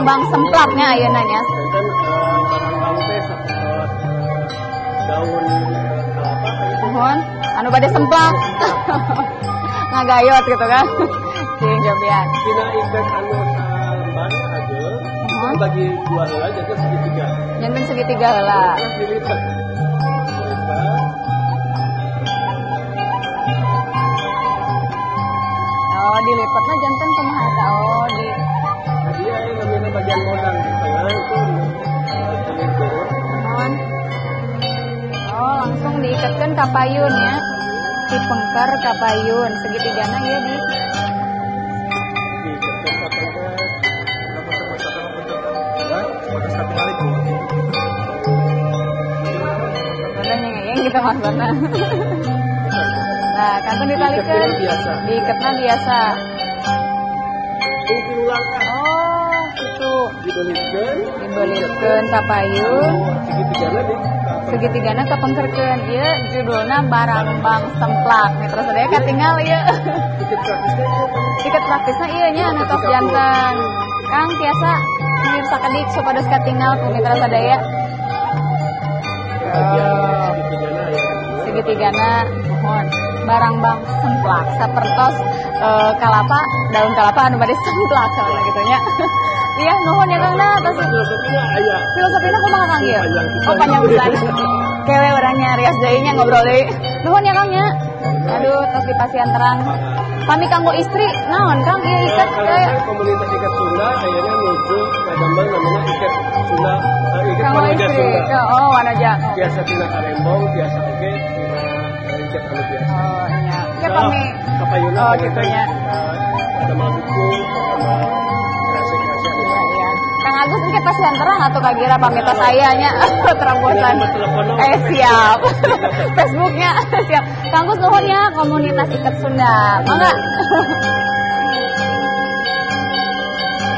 Barangbang semplaknya ayeuna nya. Janten barangbang teh daun kelapa gitu. Nuhun, anu bade semplak. Ngagayot gitu kan. Cing cobian. Tina iket anu salembar aja. Nuhun. Bagi dua heula janten segitiga. Janten segitiga heula. Terus dilipet. Oh, dilipatnya janten kumaha eta? Oh, di Tadi aya namina bagian modang di tengah itu kulit turun. Nuhun. Oh, langsung diikatkan ka payun ya. Dipengker ka payun segitigana ya di diikatkan ka payun. Yang kita maksudna. Nah, kantun ditalikeun. Biasa. Diiketna biasa. Oh, gitu. Dibelitkeun, dibelitkeun ka payun. Segitigana di segitigana kapengkerkeun. Ieu judulna Barangbang Semplak. Mitra sadaya katingal ieu. Iket praktisna ieu. Iket praktisna ieu nya anu tos janten. Kang tiasa mirip sakedik supados katingal ku mitra sadaya. Segitigana mohon Barangbang Semplak sapertos kalapa daun kalapa anu bade semplak salah gitu nya. Iya nuhun ya Kang nah tos filosofina aya. Filosofina kumaha Kang ieu? Oh panjang pisan. Kewe urang nya rias deui nya ngobrol deui. Nuhun ya Kang nya. Aduh tos dipasihan terang. Pami kanggo istri naon Kang ieu iket kayak komunitas iket Sunda kayaknya nuju ngadamel namanya iket Sunda iket Wanoja Sunda. Oh Wanoja. Biasa tina karembong, biasa oge tina iket anu biasa. Oh iya. Ke pami kapayuna oh kitu nya. Ada mal buku, sama kreasi-kreasi. Iya iya. Kang Agus engke pasihan terang atuh kagira pami tos aya nya terobosan. Siap. Facebooknya siap. Kang Agus nuhun ya komunitas iket Sunda. Mangga.